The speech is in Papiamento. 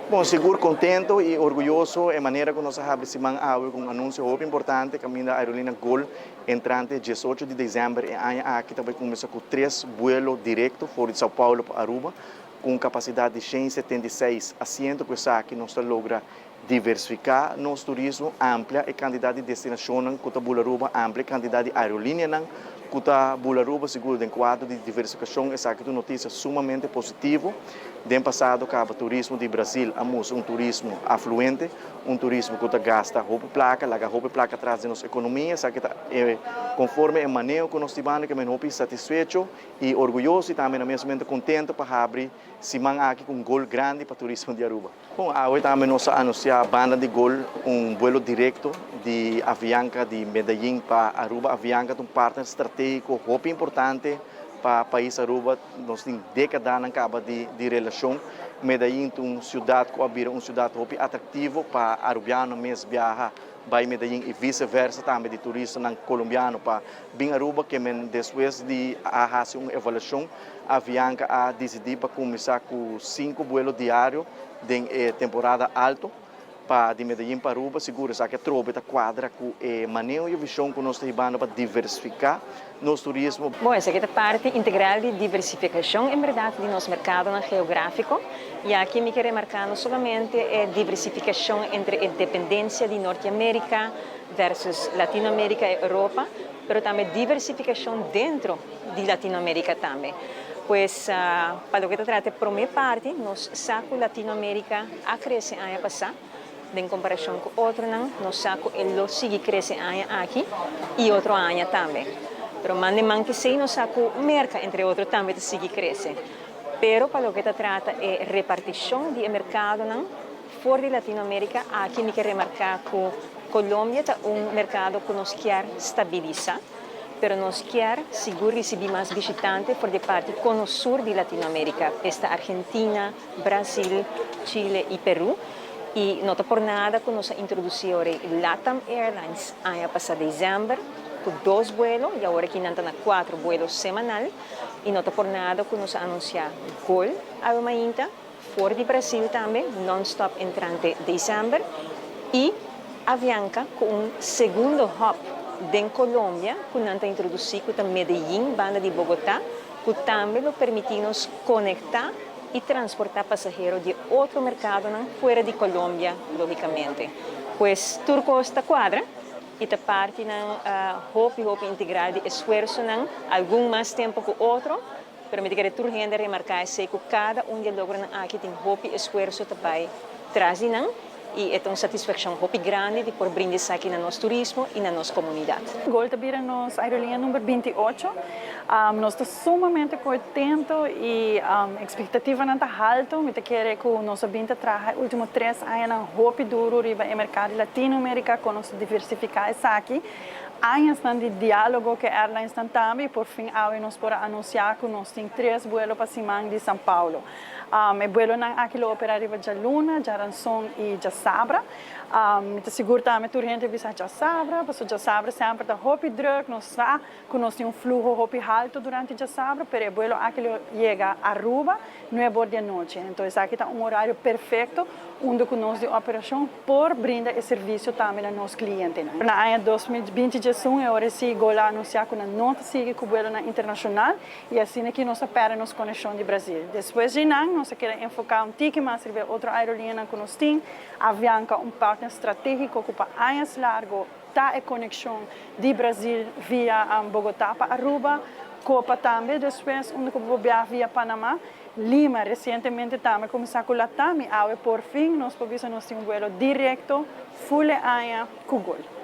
Bon, sigur contento y orguyoso e manera cu nos a habri siman awe cu un anuncio hopi importante caminda aerolínea Gol entrante 18 di december e aña aki ta bay cuminsa cu tres vuelo directo for di Sao Paulo pa Aruba cu un capacidad di 176 asiento. Cu esaki nos ta logra diversifica nos turismo, amplia e cantidad di destinacionnan cu ta bula Aruba, amplia e cantidad di aerolineanan cu ta bula Aruba, sigur den cuadro di diversificacion. Esaki ta un noticia sumamente positivo. Den pasado caba turismo di Brasil a mustra un turismo afluente, un turismo cu ta gasta hopi placa, laga hopi placa atras den nos economia. Esaki ta conforme e maneho cu nos ta cu mi hopi satisfecho y orguyoso y tambe na mes momento contento pa habri siman aki cu un gol grandi pa turismo di Aruba. Bon, awe tambe nos a anuncia, banda di Gol, un vuelo directo di Avianca di Medellín pa Aruba. Avianca ta un partner strategico hopi importante pa pais Aruba. Nos tin decadanan caba di relacion. Medellín ta un ciudad cu a bira un ciudad hopi atractivo pa arubiano mes viaha bay Medellín y viceversa, tambe di turistanan colombiano pa bin Aruba, kiermen despues di a haci un evaluacion, Avianca a dicidi pa cuminsa cu cinco vuelo diario den temporada alto pa di Medellín pa Aruba. Sigur esaki atrobe ta cuadra cu e maneho y vision cu nos ta hibando pa diversifica nos turismo. Bon, esaki ta parti integral di diversificacion en berdad di nos mercado geografico. Y aki mi kier remarca no solamente e diversificacion entre e dependencia di Norteamerica versus Latinoamerica y Europa, pero tambe diversificacion dentro di Latinoamerica tambe. Pues, pa loke ta trata prome parti, nos sa cu Latinoamerica a crece aña pasa, den comparacion cu otronan, nos sa cu e lo sigui crece aña aki y otro aña tambe. Pero man den man cu esey, nos sa cu Merca, entre otro, tambe ta sigui crece. Pero pa loke ta trata e reparticion di mercadonan for di Latinoamerica, aki mi kier remarca cu Colombia ta un mercado cu nos kier stabilisa, pero nos kier sigur ricibi mas bishitante for di parti cono sur di Latinoamerica, esta Argentina, Brasil, Chile y Peru. Y no ta por nada cu nos a introduci LATAM Airlines aña pasa december cu dos vuelo y awor aki nan ta na cuatro vuelo semanal. Y no ta por nada cu nos a anuncia Gol awe for di Brasil tambe, non-stop entrante december, y Avianca cu un segundo hub den Colombia, cu nan ta introduci, cu Medellín, banda di Bogotá, cu tambe lo permiti nos conecta y transporta pasahero di otro mercado fuera di Colombia, logicamente. Pues tur cos ta cuadra y ta parti nan hopi hopi integral di esfuersonan, algun mas tempo cu otro, pero mi kier tur hende remarca esey, cu cada un di logronan aki tin hopi esfuerso tambe tras di nan y ta un satisfaccion hopi grandi di por brinda aki na nos turismo y na nos comunidad. Gol ta bira nos aerolinea number 28. Nos ta sumamente contento y expectativanan ta halto. Mi ta kere cu nos a bin ta traha ultimo 3 aña hopi duro riba e mercado Latinoamerica cu nos diversifica esaki. Añanan di dialogo cu airlines tambe, por fin awe nos por anuncia cu nos tin tres vuelo pa siman di São Paulo. E vuelonan aki lo opera riba dialuna, diaranson y diasabra. Ta sigur tambe tur hende bisa diasabra, pasobra diasabra semper ta hopi druk, nos sa cu nos tin un fluho hopi halto durante diasabra, pero e vuelo aki lo yega Aruba 9 or di anochi. Anto, esaki ta un horario perfecto, unda cu nos di operacion por brinda e servicio tambe na nos clientenan. Na aña 2021, awor si Gol a anuncia cu no ta sigui cu vuelo internacional y asina cu nos a perde nos conexion di Brasil. Despues di nan, nos kier enfoca un tiki mas riba otro aerolinea cu nos tin, Avianca, un partner strategico cu pa aña largo ta e conexion di Brasil via Bogotá pa Aruba, Copa tambe, despues unda cu via Panama, Lima recientemente tambe cuminsa cu LATAM, awe por fin nos por nos tin un vuelo directo, full aña cu Gol.